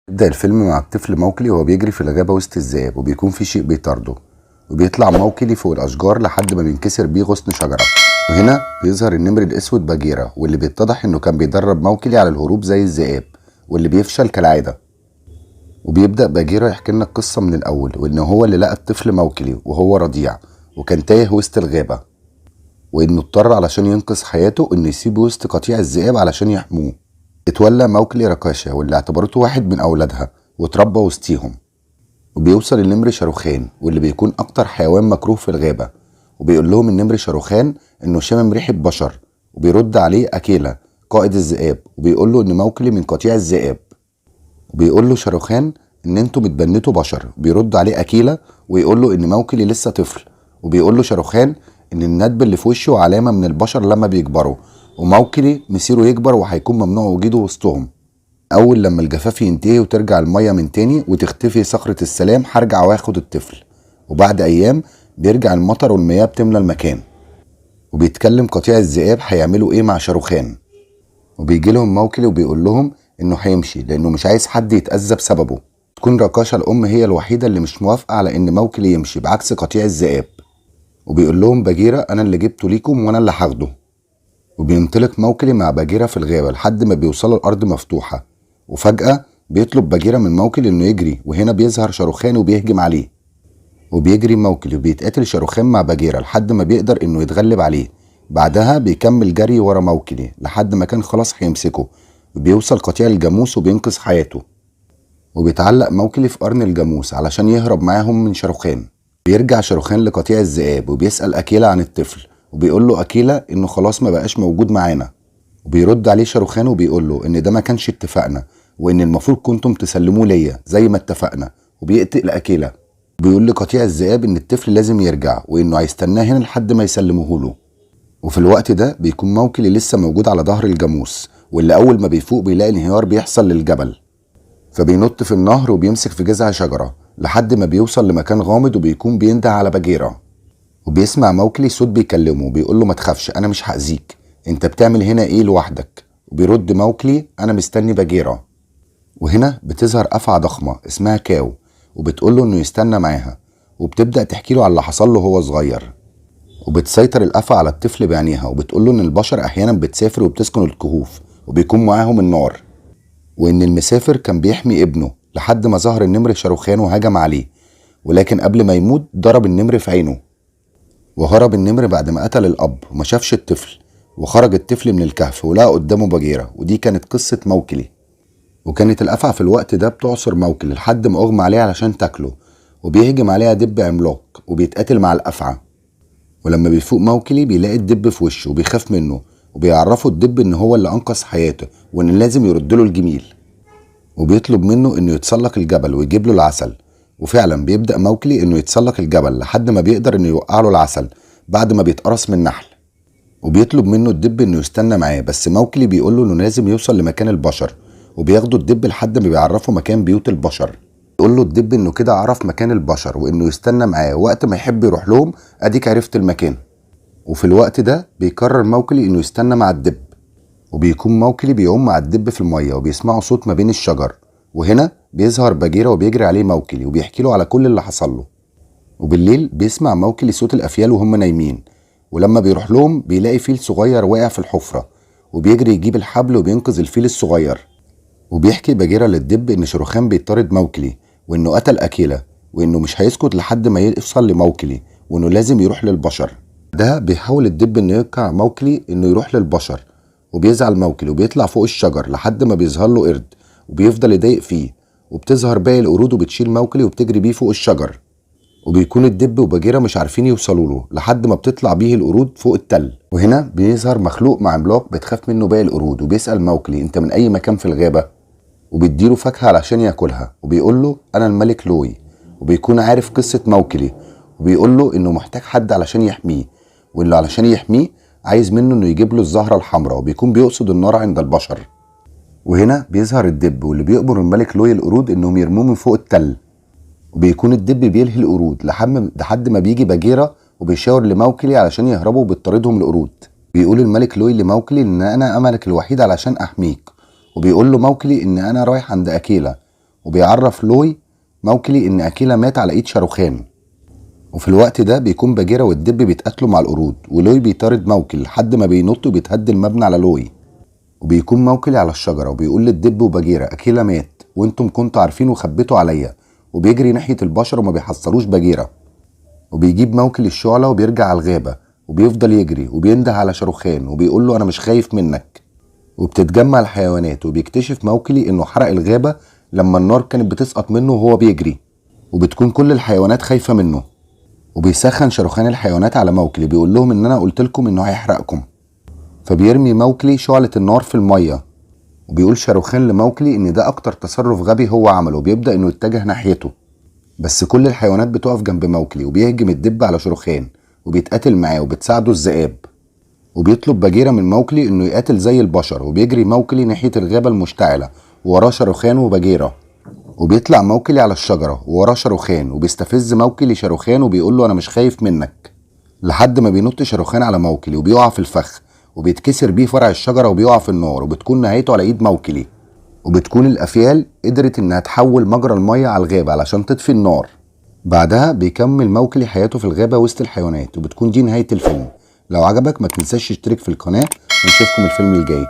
يبدأ الفيلم مع الطفل موكلي وهو بيجري في الغابة وسط الذئاب، وبيكون في شيء بيطارده، وبيطلع موكلي فوق الأشجار لحد ما بينكسر بيه غصن شجرة. وهنا بيظهر النمر الأسود باجيرا، واللي بيتضح إنه كان بيدرب موكلي على الهروب زي الذئاب، واللي بيفشل كالعادة. وبيبدأ باجيرا يحكي لنا القصة من الأول، وإن هو اللي لقى الطفل موكلي وهو رضيع وكان تايه وسط الغابة، وإنه اضطر علشان ينقذ حياته إنه يسيبه وسط قطيع الذئاب علشان يحموه. اتولى موكلي راكاشا واللي اعتبرته واحد من أولادها واتربى وسطيهم. وبيوصل النمر شاروخان واللي بيكون أكتر حيوان مكروه في الغابة، وبيقول لهم النمر شاروخان إنه شامم ريحة بشر، وبيرد عليه أكيلا قائد الذئاب وبيقول له إن موكلي من قطيع الذئاب. وبيقول له شاروخان إن انتوا بتبنتوا بشر، بيرد عليه أكيلا ويقول له إن موكلي لسه طفل، وبيقول له شاروخان إن الندب اللي في وشه علامة من البشر لما بيكبروا، وموكلي مصيره يكبر وهيكون ممنوع وجوده وسطهم. أول لما الجفاف ينتهي وترجع المية من تاني وتختفي صخرة السلام هرجع واخد الطفل. وبعد أيام بيرجع المطر والمياه بتملى المكان. وبيتكلم قطيع الذئاب هيعملوا إيه مع شاروخان، وبيجي لهم موكلي وبيقول لهم إنه هيمشي لأنه مش عايز حد يتأذى بسببه. تكون راكاشا الأم هي الوحيدة اللي مش موافقة على إن موكلي يمشي بعكس قطيع الذئاب، وبيقول لهم باجيرا أنا اللي جبته ليكم وأنا اللي هاخده. وبينطلق موكلي مع باجيرا في الغابة لحد ما بيوصلوا الأرض مفتوحة، وفجأة بيطلب باجيرا من موكلي إنه يجري، وهنا بيظهر شاروخان وبيهجم عليه. وبيجري موكلي وبيتقاتل شاروخان مع باجيرا لحد ما بيقدر إنه يتغلب عليه. بعدها بيكمل جري ورا موكلي لحد ما كان خلاص هيمسكه، وبيوصل قطيع الجاموس وبينقذ حياته. وبيتعلق موكلي في قرن الجاموس علشان يهرب معاهم من شاروخان. بيرجع شاروخان لقطيع الذئاب وبيسأل أكيلا عن الطفل، وبيقول له أكيلا إنه خلاص ما بقاش موجود معانا. وبيرد عليه شاروخان وبيقول له إن ده ما كانش اتفقنا، وإن المفروض كنتم تسلموه ليا زي ما اتفقنا، وبيقتل أكيلا. بيقول لقطيع الذئاب إن الطفل لازم يرجع وإنه هيستناه هنا لحد ما يسلموه له. وفي الوقت ده بيكون موكلي لسه موجود على ظهر الجاموس، واللي أول ما بيفوق بيلاقي انهيار بيحصل للجبل، فبينط في النهر وبيمسك في جذع شجرة لحد ما بيوصل لمكان غامض، وبيكون بينده على باجيرا. وبيسمع موكلي صوت بيكلمه وبيقول له ما تخافش أنا مش هأذيك، أنت بتعمل هنا إيه لوحدك؟ وبيرد موكلي أنا مستني باجيرا. وهنا بتظهر أفعى ضخمة اسمها كاو، وبتقول له إنه يستنى معاها، وبتبدأ تحكي له على اللي حصل له وهو صغير. وبتسيطر الأفعى على الطفل بعينيها، وبتقول له إن البشر أحيانا بتسافر وبتسكن الكهوف وبيكون معاهم النار، وإن المسافر كان بيحمي ابنه لحد ما ظهر النمر شاروخان وهجم عليه، ولكن قبل ما يموت ضرب النمر في عينه. وهرب النمر بعد ما قتل الأب وما شافش الطفل، وخرج الطفل من الكهف ولقى قدامه باجيرا. ودي كانت قصة موكلي. وكانت الأفعى في الوقت ده بتعصر موكلي لحد ما أغمى عليها علشان تاكله، وبيهجم عليها دب عملاق وبيتقاتل مع الأفعى. ولما بيفوق موكلي بيلاقي الدب في وشه وبيخاف منه، وبيعرفه الدب إن هو اللي أنقذ حياته وإن لازم يرد له الجميل، وبيطلب منه إنه يتسلق الجبل ويجيب له العسل. وفعلا بيبدأ موكلي إنه يتسلق الجبل لحد ما بيقدر إنه يوقع له العسل بعد ما بيتقرص من نحل. وبيطلب منه الدب إنه يستنى معاه، بس موكلي بيقول له إنه لازم يوصل لمكان البشر، وبياخده الدب لحد ما بيعرفه مكان بيوت البشر. يقول له الدب إنه كده عرف مكان البشر وإنه يستنى معاه وقت ما يحب يروح لهم، أديك عرفت المكان. وفي الوقت ده بيقرر موكلي إنه يستنى مع الدب، وبيكون موكلي بيعوم مع الدب في المية وبيسمعوا صوت ما بين الشجر. وهنا بيظهر باجيرا وبيجري عليه موكلي وبيحكي له على كل اللي حصل له. وبالليل بيسمع موكلي صوت الأفيال وهم نايمين، ولما بيروح لهم بيلاقي فيل صغير واقع في الحفرة، وبيجري يجيب الحبل وبينقذ الفيل الصغير. وبيحكي باجيرا للدب إن شاروخان بيطارد موكلي وإنه قتل أكيلا وإنه مش هيسكت لحد ما يوصل لموكلي وإنه لازم يروح للبشر. ده بيحاول الدب إنه يقنع موكلي إنه يروح للبشر، وبيزعل موكلي وبيطلع فوق الشجر لحد ما بيظهر له قرد وبيفضل يضايق فيه، وبتظهر باقي القرود وبتشيل موكلي وبتجري بيه فوق الشجر. وبيكون الدب وباجيرا مش عارفين يوصلوا له لحد ما بتطلع بيه القرود فوق التل. وهنا بيظهر مخلوق مع عملاق بتخاف منه باقي القرود، وبيسأل موكلي انت من اي مكان في الغابة، وبيديله فاكهة علشان ياكلها، وبيقول له انا الملك لوي. وبيكون عارف قصة موكلي، وبيقول له انه محتاج حد علشان يحميه، وانه علشان يحميه عايز منه انه يجيب له الزهرة الحمراء، وبيكون بيقصد النار عند البشر. وهنا بيظهر الدب واللي بيأمر الملك لوي القرود انهم يرموه من فوق التل، وبيكون الدب بيلهي القرود لحد ما بيجي باجيرا وبيشاور لموكلي علشان يهربوا وبيطاردهم القرود. بيقول الملك لوي لموكلي ان انا املك الوحيد علشان احميك، وبيقول له موكلي ان انا رايح عند اكيلا، وبيعرف لوي موكلي إن أكيلا مات على إيد شاروخان. وفي الوقت ده بيكون باجيرا والدب بيتقاتلوا مع القرود، ولوي بيطارد موكلي لحد ما بينط وبيتهد المبنى على لوي. وبيكون موكلي على الشجرة وبيقول للدب وباجيرا أكيلا مات وانتم كنتوا عارفين وخبيتوا عليا، وبيجري ناحية البشر وما بيحصلوش باجيرا. وبيجيب موكلي الشعلة وبيرجع على الغابة وبيفضل يجري وبينده على شاروخان وبيقول له أنا مش خايف منك. وبتتجمع الحيوانات وبيكتشف موكلي إنه حرق الغابة لما النار كانت بتسقط منه وهو بيجري، وبتكون كل الحيوانات خايفة منه. وبيسخن شاروخان الحيوانات على موكلي بيقول لهم إن أنا قلت لكم إنه هيحرقكم. فبيرمي موكلي شعلة النار في المية، وبيقول شاروخان لموكلي إن ده أكتر تصرف غبي هو عمله، وبيبدأ إنه يتجه ناحيته. بس كل الحيوانات بتقف جنب موكلي، وبيهجم الدب على شاروخان وبيتقاتل معاه وبتساعده الذئاب. وبيطلب باجيرا من موكلي إنه يقاتل زي البشر، وبيجري موكلي ناحية الغابة المشتعلة ووراه شاروخان وباجيرا. وبيطلع موكلي على الشجرة ووراه شاروخان، وبيستفز موكلي شاروخان وبيقول له أنا مش خايف منك، لحد ما بينط شاروخان على موكلي وبيقع في الفخ وبيتكسر بيه فرع الشجرة وبيقع في النار، وبتكون نهايته على إيد موكلي. وبتكون الأفيال قدرت إنها تحول مجرى المية على الغابة علشان تطفي النار. بعدها بيكمل موكلي حياته في الغابة وسط الحيوانات، وبتكون دي نهاية الفيلم. لو عجبك ما تنساش تشترك في القناة، ونشوفكم الفيلم الجاي.